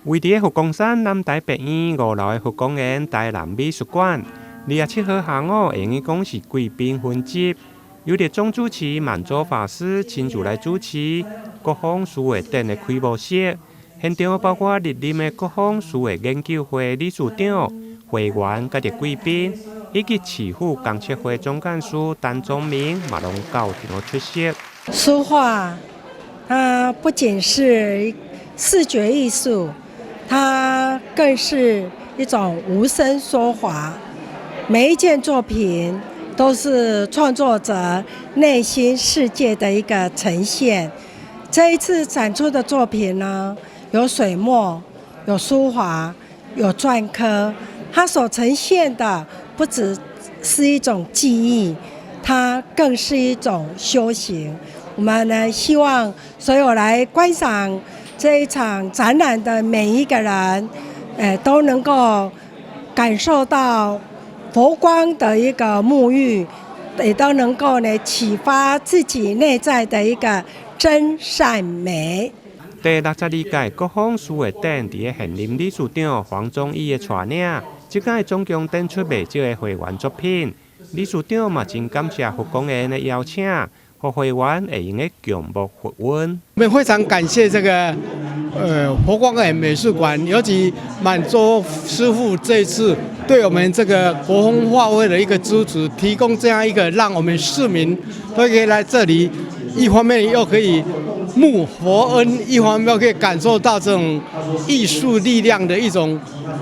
位佇佛光山南台別院五樓的佛光緣台南美術館，27號下午會用講是貴賓雲集，由著總主持滿洲法師親自來主持國風書畫展的開幕式。現場包括歷任的國風書畫研究會理事長、會員佮著貴賓，以及市府公測會總幹事陳宗明嘛攏到場出席。書畫，它不僅是視覺藝術，它更是一種無聲說法。每一件作品都是創作者內心世界的一個呈現。這一次展出的作品呢，有水墨，有書法，有篆刻，它所呈現的不只是一種技藝，它更是一種修行。我們呢，希望所有來觀賞這一場展覽的每一個人，都能夠感受到佛光的一個沐浴，也都能夠呢啟發自己內在的一個真善美。第62屆國風書畫展，佇咧現任理事長黃宗義的帶領，這屆總共展出袂少的會員作品。理事長嘛真感謝佛光緣的邀請，予會員會用得共沐佛恩。我們非常感謝這個佛光緣美術館，尤其滿洲師傅這一次對我們這個國風畫會的一個支持，提供這樣一個讓我們市民都可以來這裡，一方面又可以沐佛恩，一方面又可以感受到這種藝術力量的一種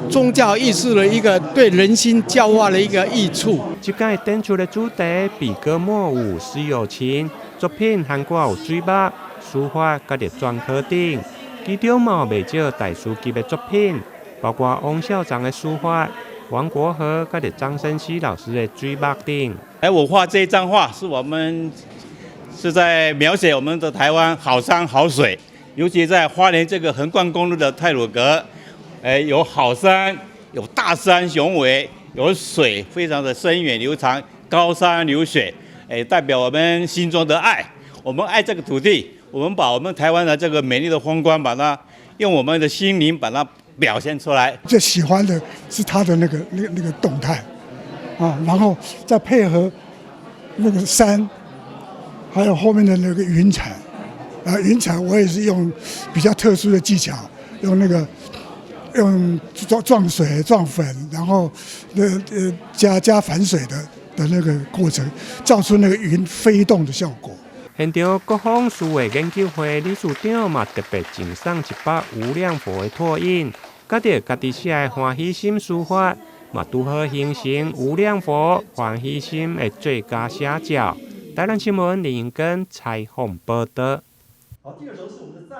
宗教藝術的一個對人心教化的一個益處。這屆展出的主題筆歌墨舞詩有情，作品涵蓋有水墨、書法、佮著篆刻等，其中嘛有袂少大師級的作品，包括翁孝長的書法、王國和佮著張生熙老師的水墨等。哎，我畫這張畫是我們是在描寫我們的台灣好山好水，尤其在花蓮這個橫貫公路的太魯閣，哎，有好山，有大山雄偉，有水，非常的深遠流長，高山流雪，哎，代表我們心中的愛。我們愛這個土地，我們把我們台灣的這個美麗的風光，把它用我們的心靈把它表現出來。最喜歡的是它的那個動態，啊，然後再配合那個山，還有後面的那個雲彩，啊，雲彩我也是用比較特殊的技巧，用那個用撞撞水撞粉，然後加反水的那個過程，造出那個雲飛動的效果。現場國風書畫研究會理事長嘛特別贈送一幅無量佛的拓印，佮著家己寫的歡喜心書法，嘛拄好形成無量佛歡喜心的最佳寫照。台南新聞林英根採訪報導。好，第二首是我們的讚。